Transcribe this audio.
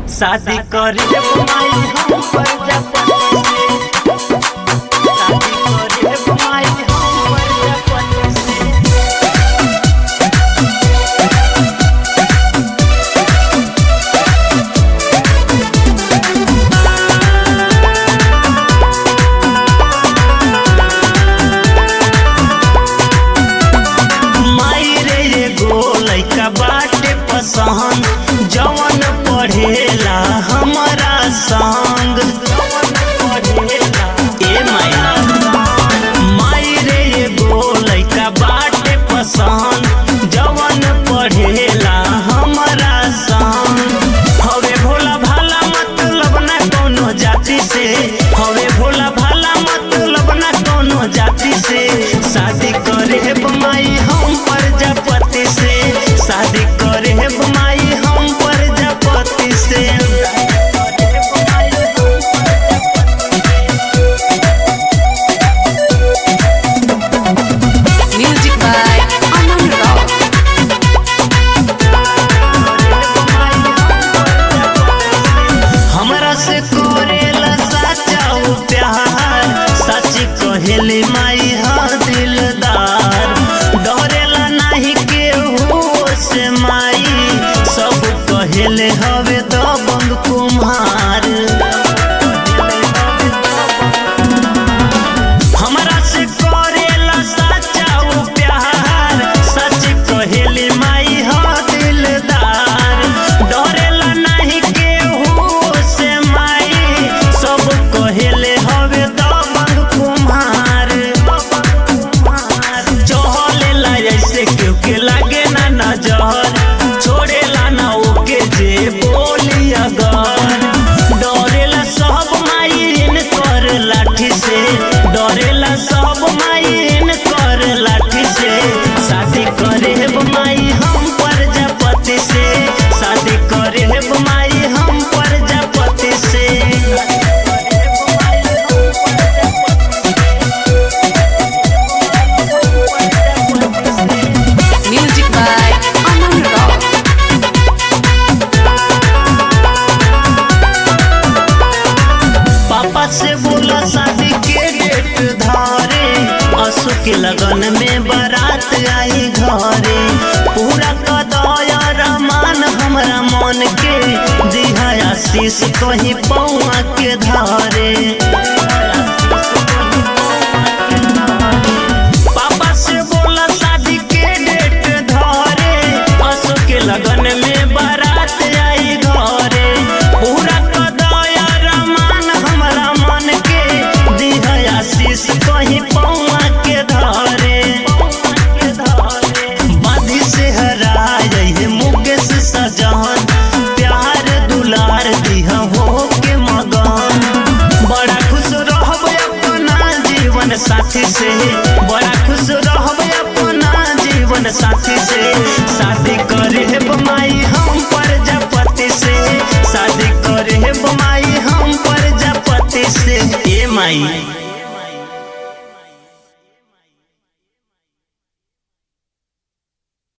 शादी करे माई हम प्रजापति से, शादी करे माई हम प्रजापति से। माई रे एगो लइका बाटे पसंद, जवन पढ़ेला हमारा संग। ए माई, माई रे एगो लइका बाटे पसंद, जवन पढ़ेला हमारा संग। हवे भोला भाला मतलब ना कोनो जाति से, हवे भोला भाला मतलब ना कोनो जाति से। शादी करे माई हम प्रजापति से, शादी करे माई हम प्रजापति से। Music by Aman Rao. हमरा से करेला साचा उ प्यार, सच कहेले माई हा दिलदार। डरेला नाही केहू से माई, सब कहेले हवे दबंग कुम्हार। हमरा से करेला साचा उ प्यार, सच कहेले माई हा दिलदार। डरेला नाही केहू से माई, सब कहेले हवे दबंग कुम्हार। चहलेला ऐसे केहू के लागे ना नजर, छोड़ेला ना ओके जे बोली अगर। डरेला सब माइन कर लाठी से, डरेला सब माइन कर लाठी से। शादी करे माई हम प्रजापति से, शादी करे माई हम प्रजापति से। Music by Aman Rao. पापा से बोला शादी के डेट धारे, अशोक के लगन में बारात आई घरे। पूरा कदया रमान हमरा मन के, दिहा आशीष कहीं पौआ के धारे। पापा से बोला शादी के डेट धरे, अशोक के लगन में बारात आई घरे। पूरा कदया रमान हमरा मन के, दिहा आशीष कहीं पौआ के धरे। बाधी से हराए मुकेश सजन, प्यार दुलार दिहा हो के मगन। बड़ा खुश रहब अपना जीवन साथी से, बड़ा खुश रहब अपना जीवन साथी से। शादी करे माई हम प्रजापति से, शादी करे माई हम प्रजापति से। ए माई।